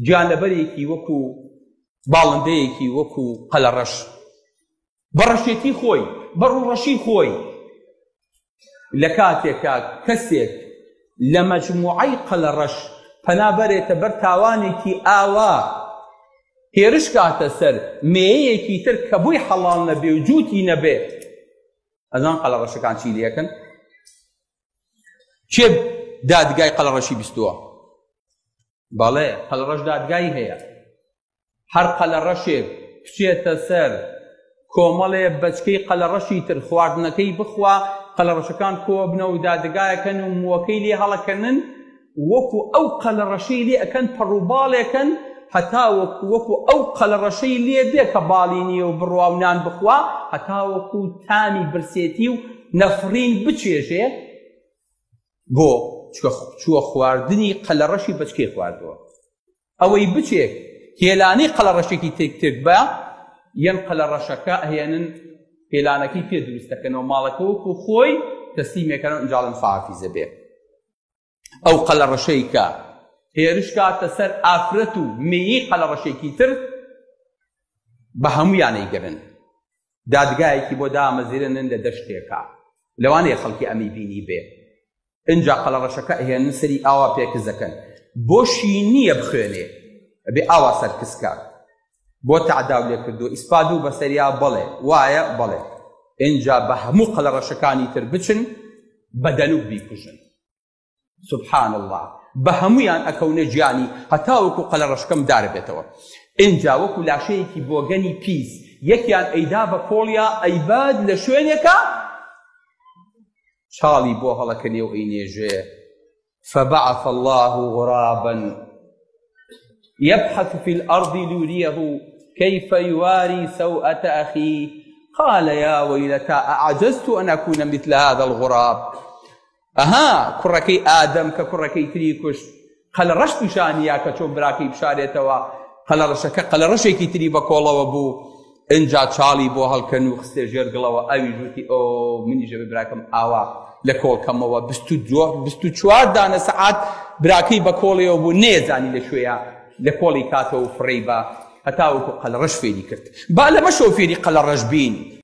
گیانلەبەرێکی وەکو باڵندەیەکی وەکو قەلەڕەش بە ڕەشێتی خۆی بە ڕووڕەشی خۆی لە کاتێکا کەسێک لە مەجموعەی قەلەڕەش پەنا بەرێتە بەر تاوانێکی ئاوا هێرش کاتە سەر مێیەکی تر کە بۆی حەڵاڵ نەبێ و جووتی نەبێ ئەزان قەلەڕەشەکان چی لەکەن کێ دادگای قەلەڕەشی بیستووە بەڵێ قەلەڕەش دادگای هەیە هەر قەلەڕەشێک بچێتە سەر کۆمەڵێ بەچکەی قەلەڕەشی تر خواردنەکەی بخوا قەلەڕەشەکان کۆبنەوە و دادگایەکەن و مووەکەی لێ هەڵەکەنن وەکو ئەو قەلەڕەشەی لێ ئەکەن پەڕوباڵێکن هەتا وەکو وەکو ئەو قەلەڕەشەی لێ بێ کە باڵی نییە و بڕوا و نان بخوا هەتا وەکو تامی برسێتی و نەفرین بچێژێ بۆ چووە خواردنی قەلەڕەشی بەچکەی خواردووە ئەوەی بچێ هێلانەی قەلەڕەشێکی تێک تێک بە یەن قەلەڕەشەکە ئەهێنن هێلانەکەی پێ دروست دەکەنەوە ماڵەکە وەکو خۆی تەسلیمێکەنەوە ئینجاڵن خواحافیزە بێ ئەو قەلەڕەشەی کە هێرش کاتە سەر ئافرەت و مێی قەلەڕەشێکی تر بە هەمویان ئەیگرن دادگایەکی بۆ دامەزرێنن لە دەشتێکا لەوانەیە خەڵکی ئەمی بینی بێ ئینجا قەلەڕەشەکە ئەهێنن سەری ئاوا پێکز دەکەن بۆشی نییە بخوێنێ ئەبێ ئاوا سەرکز کە بۆ تەعداو لێ کردو ئیسپات بوو بەسەریا بەڵێ وایە بەڵێ ئینجا بە هەموو قەلەڕەشەکانی تر بچن بە دەنوک بیکوژن سبحان اللە بە هەموویان ئەکەونە گیانی هەتاوەکو قەلەڕەشکەم دارە بێتەوە ئینجا وەکو لاشەیەکی بۆگەنی پیس یەکیان ئەیدا بە کۆڵیا ئەیبات لە شوێنێکە چاڵی بۆ هەڵەکەنێ و ئەینێژێ فبعث الله غرابا يبحث في الأرض ليريه كيف يواري سوءة أخيه قال يا ويلتى أعجزت أن أكون مثل هذا الغراب ئەها کوڕەکەی ئادەم کە کوڕەکەی تری کوشت قەلەڕەش پیشانی یا کە چۆن براکەی بشارێتەوە قەلەڕەشەکە قەلەڕەشێکی تری بە کۆڵەوە بوو ئینجا چاڵی بۆ هەڵکەن و خستێ ژێر گڵەوە ئەویش وتی ئۆ منیش ئەبێ براکەم ئاوا لە کۆڵکەمەوە 24 دانە سەعات براکەی بە کۆڵیەوە بوو نەیەزانی لە کوێیە لە کۆڵی کاتەوە و فڕێی بە هەتاوەکو قەلەڕەش فێری کرد با لەمەشەوە فێری قەلەڕەش بین.